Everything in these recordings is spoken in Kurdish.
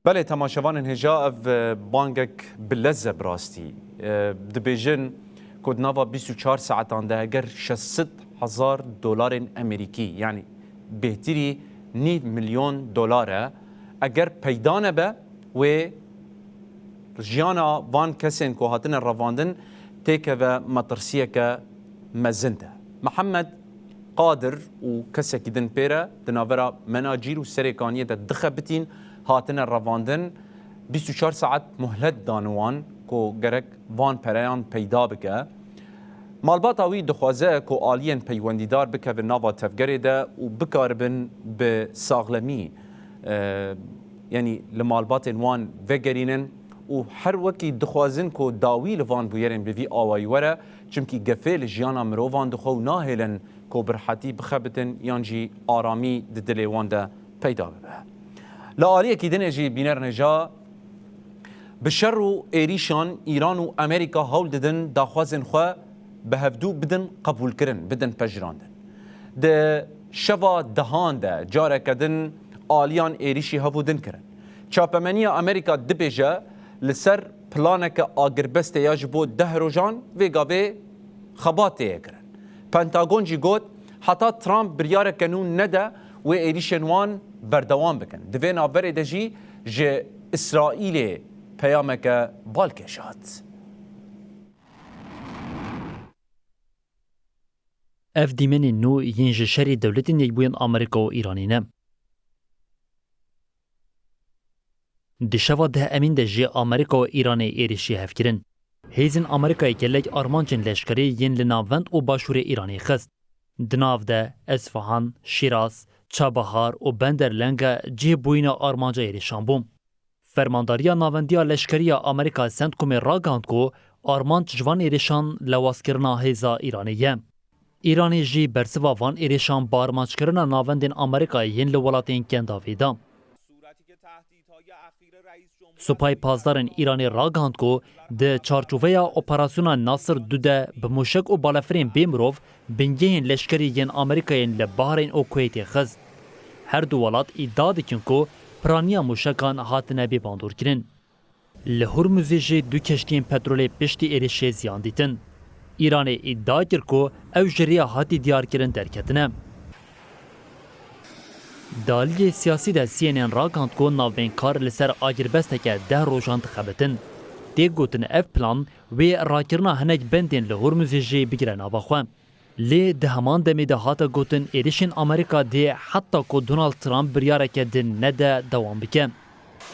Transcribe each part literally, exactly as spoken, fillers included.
Belê, temaşevanên hêja, ev, e, bangek bi lez e bi rastî. E, dibêjin ku di nava bîst û çar saetan de eger şeş sed hezar dolarên Amerîkî, yanî bêhtirî nîv milyon dolar e, eger peyda nebe, wê jiyana van kesên ku hatine revandin têkeve metirsiyeke mezin de. Mihemed Qadir û kesekî din pê re di navbera Menacîr û Serêkaniyê de dixebitîn, hatine revandin, bîst û çar saet muhlet dan wan ku gerek van pereyan peyda bike. Malbata wî dixwaze ku aliyên peywendîdar bikevin nava tevgerê de û bikaribin bi saxlemî, e, yanî li malbatên wan vegerînin û her wekî dixwazin ku dawî li van bûyerên bi vî awayî were, çimkî gefê li jiyana mirovan dixwe û nahêlin ku bi rihetî bixebitin yan jî aramî di dilê wan de peyda bibe. Li aliyekî dinê jî bînerên hêja, bi şer û êrîşan Îran û Amerîka hewl didin daxwazên xwe bi hevdû bidin qebûlkirin, bidin pejirandin. Di şeva dehan de careke din aliyan êrîşî hev û din kirin. Çapemeniya Amerîka dibêje, li ser planeke agirbestê ya ji bo deh rojan vê gavê xebat tê kirin. Pentagon jî got, heta Trump biryareke nû nede, wê êrîşên wan berdewam bikin. Di vê navberê de jî ji Îsraîlê peyameke balkêş hat. Ev dîmenên nû yên ji şerê Dewletên Yekbûyî yên Amerîka û Îranê ne. Di şeva deh Emîn de jî Amerîka û Îranê êrîşî hev kirin. Hêzên Amerîkayê gelek armancên leşkerî yên li navend û başûrê Îranê xist. Di nav de Esfahan, Şîraz, Çabahar û Bender Lenga cihê bûyîna armanca êrîşan bû. Fermandariya Navendiya Leşkerî ya Amerîka, CENTCOMê ragihand ku armanc ji van êrîşan lewazkirina hêza Îranê ye. Îranê jî bersiva van êrîşan bi armanckirina navendên Amerîkayê yên li welatên Kendavê da. Supayê Pasdarên Îranê ragihand ku di çarçoveya Operasyona Nasir du de bi mûşek û balefirên bê mirov bingehên leşkerî yên Amerîkayê yên li Bahreyn û Kuweytê xist. Her du welat îdia dikin ku piraniya mûşekan hatine bê bandorkirin. Li Hurmuzê jî du keştiyên petrolê piştî êrişê ziyan dîtin. Îranê îdia kir ku ew ji rêya hatî diyarkirin derketine. Di aliyê siyasî de C N N ragihand ku navbeynkar li ser agirbesteke deh rojan dixebitin. Tê gotin ev plan wê rakirina hinek bendên li Hurmuzê jî bigire nava xwe. Lê di heman demê de hate gotin êrişên Amerîka dê heta ku Donald Trump biryareke din nede dewam bike.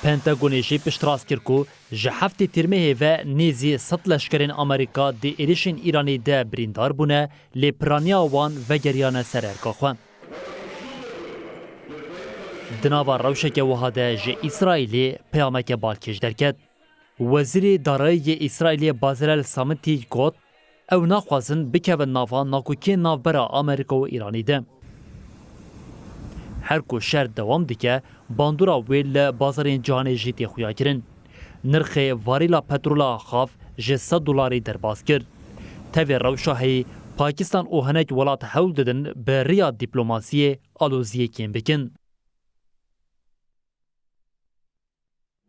Pentagonê jî piştrast kir ku ji heftê Tîrmehê ve nêzî sed leşkerên Amerîka di êrişên Îranê de birîndar bûne, lê piraniya wan vegeriyane ser erka xwe. Di nava rewşeke wiha de ji Îsraîlê peyameke balkêş derket. Wezîrê Darayî yê Îsraîlê Bazalel Samitî got, ew naxwazin bikevin nava nakokiyên navbera Amerîka û Îranê de. Her ku şer dewam dike, bandora wê li bazarên cîhanê jî tê xuyakirin. Nirxê varîla petrola xav ji sed dolarî derbas kir. Tevî rewşa heyî, Pakistan û hinek welat hewl didin bi riya dîplomasiyê aloziyê kêm bikin.